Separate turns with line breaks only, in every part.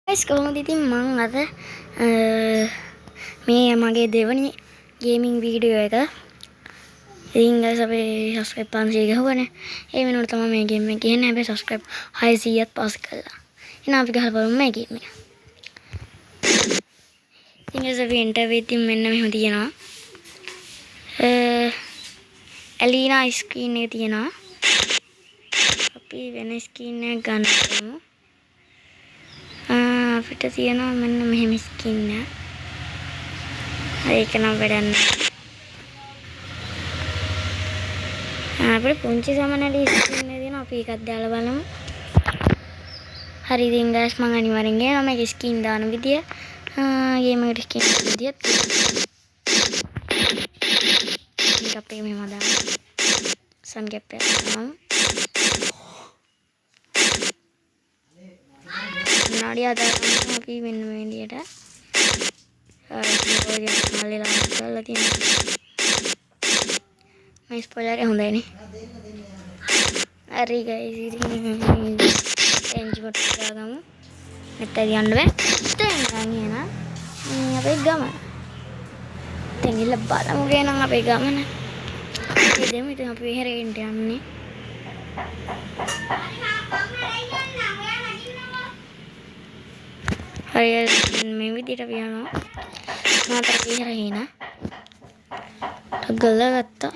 Guys කොහොමද ඉතින් මං අද මේ මගේ දෙවනි ගේමින් වීඩියෝ එක. ඉතින් ගයිස් අපේ සබ්ස්ක්‍රයිබ් 500 ගහුවනේ. ඒ වෙනුවට තමයි මේ ගේම් එක ගේන්නේ. හැබැයි සබ්ස්ක්‍රයිබ් 600ත් පාස් කළා. එහෙනම් අපි ගහලා බලමු මේ ගේම් එක. ඉතින් ගයිස් අපි එන්ටර් වෙද්දි මෙන්න මෙහෙම තියෙනවා. ඇලීනා ස්ක්‍රීන් එක තියෙනවා. අපි වෙන ස්ක්‍රීන් එකක් ගන්න බලමු. අපිට තියෙනවා මෙන්න මෙහෙම ස්කින් එක. හරි ඒක නම් වැඩක් නෑ. අපිට පුංචි සමනලි ස්කින් එක තියෙනවා. අපි ඒකත් දාලා බලමු. හරි ඉතින් ගයිස් මං අනිවාර්යෙන් ගේනවා මේක ස්කින් දාන විදිය. ගේම් එකට ස්කින් දාන විදියත් මේක අපේ මෙහෙම දාමු. සන් කැප් එකක් දාමු. කණ්ණාඩිය හදාගන්න අපි මෙන්න මේ විදියට. හරි ඔය මල්ලිලා කරලා තියෙනවා. මේ ස්පොයිලර් එක හොඳයිනේ. හරි ගයිස් ඉතින් එන්ජින් කොට දාගමු. නැත්නම් යන්න බෑ. දැන් යන් එහෙනම් මේ අපේ ගමන. දැන් ගිහලා බලමු එහෙනම් අපේ ගමන. අපි දෙමු ඉතින් අපි එහෙරෙන්න යන්නේ. හරි මේ විදිහට අපි යනවා. මාතර ඉහර හේන. ටග්ගල ගත්තා.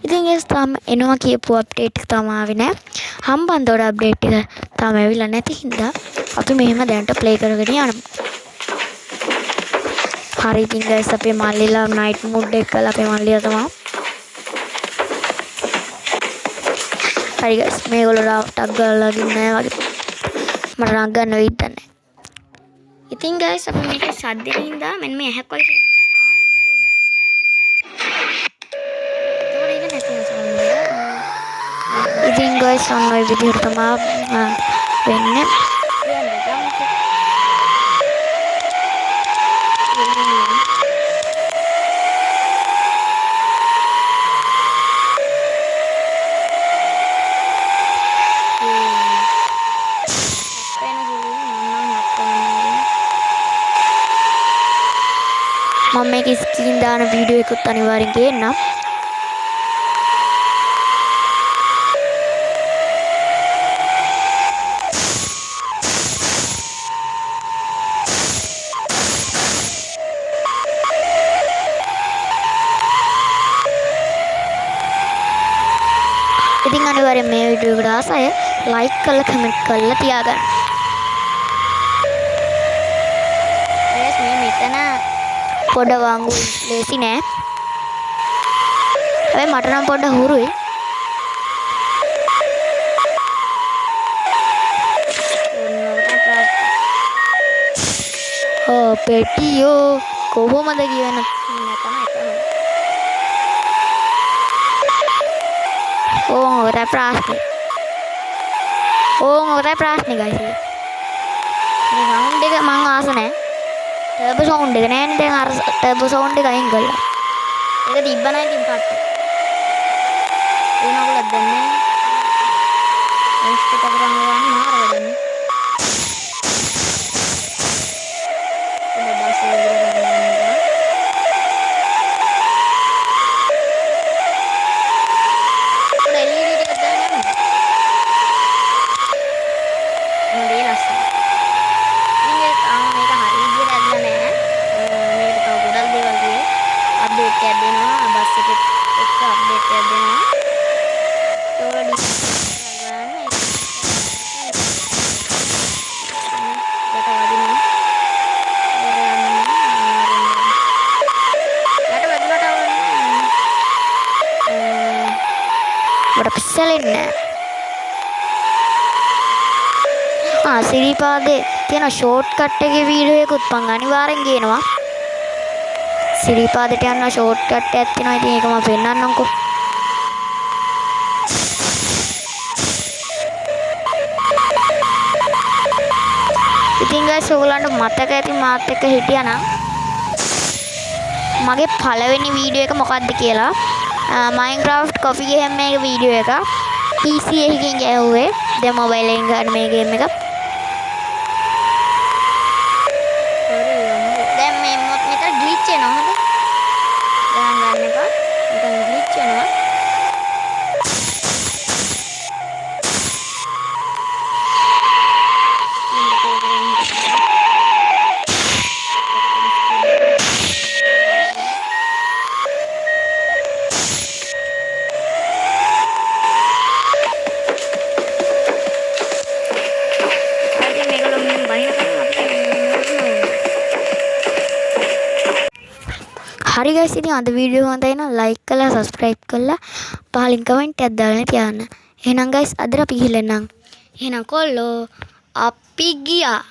ඉතින් ගයිස් තාම එනවා කියපු අප්ඩේට් එක තාම ආවේ නෑ. හම්බන්තොට අප්ඩේට් එක තාම ඇවිල්ලා නැති හින්දා අපි මෙහෙම දැනට ප්ලේ කරගෙන යනවා. හරි ඉතින් ගයිස් අපේ මල්ලිලා නයිට් මෝඩ් එක කරලා අපේ මල්ලිලා තමයි. හරි ගයිස් මේගොල්ලෝ ටග් ගාලා ගින්නේ නෑ වගේ. මට රංග ගන්න වෙයිද දන්නේ නෑ. ඉතින් ගයිස් අපි මේක සද්දෙන හින්දා මෙන්න මේ ඇහැක් වගේ තියෙන. ආන් ඒක ඔබන්න. එතකොට ඒක නැති වෙන සවුන්ඩ් එක. ඉතින් ගයිස් ඔන්න ඔය විදිහට තමයි වෙන්නේ. මම මේක ස්ක්‍රීන් දාන වීඩියෝ එකකුත් අනිවාර්යෙන් ගේන්නම්. ඉතින් අනිවාර්යෙන් මේ වීඩියෝ එකට ආස අය ලයික් කරලා කමෙන්ට් කරලා තියාගන්න. ගයිස් මේ මෙතන පොඩ වංගු ලේසි නෑ. හැබැයි මට නම් පොඩ හුරුයි. ඔව් පෙටියෝ කොහොමද කියවන නෑ තමයි තමයි. ඕන් ඔය ප්‍රශ්නේ. ඕන් ඔය ප්‍රශ්නේ ගයිස්. මේ සවුන්ඩ් එක මං ආස නෑ. ටර්බෝ සවුන්ඩ් එක නෑනේ දැන් අර ටර්බෝ සවුන්ඩ් එක අයින් කළා. ඒක තිබ්බ නම් ඉතින් පට්ට. ඒ නගලක් දැන් නෑ. ඒස් එක කරන් යන්නේ මාර වැඩන්නේ. ඔන්න බස් එක ඉවර කරන්න යනවා. ඔන්න LED ටිකක් දාන්න යන්න. හොඳේ ලස්සන. ඉතින් ඒ තාම මේක හරි විදියට ඇදලා නෑ. මේකට තව ගොඩක් දේවල් තියෙයි. අප්ඩේට් එකක් දෙනවා. බස් එකෙත් එක්ක අප්ඩේට් එකක් දෙනවා. ඒවල ඩිසයින් ගන්න. යට වදිනවා. යට වැදුනට අවුලක් නෑ. මට පිස්සලෙන්නේ නෑ. සිරිපාදේ තියෙන ෂෝට් කට් එකේ වීඩියෝ එකකුත් මං අනිවාර්යෙන් ගේනවා. සිරිපාදේට යන ෂෝට් කට් එකක් තියෙනවා. ඉතින් ඒක මම පෙන්නන්නම්කෝ. ඉතින් ගයිස් ඔයගොල්ලන්ට මතක ඇති මාත් එක්ක හිටියානම් මගේ පළවෙනි වීඩියෝ එක මොකද්ද කියලා. Minecraft coffee game එක වීඩියෝ එක PC එකකින් ගැහුවේ. දැන් මොබයිල් එකෙන් ගන්න මේ ගේම් එක. එපා. නැත්නම් ග්ලිච් වෙනවා. ස්ක්‍රීන් රෙකෝඩ් කරගෙන හිටපන්. හරි, ඉතින් මේගොල්ලෝ මෙහෙම බහිනකම් අපි නවත්තන්න. හරි ගයිස්, ඉතින් අද වීඩියෝ හොඳයි නම් ලයික් කරලා, සබ්ස්ක්‍රයිබ් කරලා, පහලින් කමෙන්ට් එකක් දාගෙන තියාගන්න. එහෙනම් ගයිස්, අදට අපි ගිහිල්ලා එන්නම්. එහෙනම් කොල්ලෝ, අපි ගියා.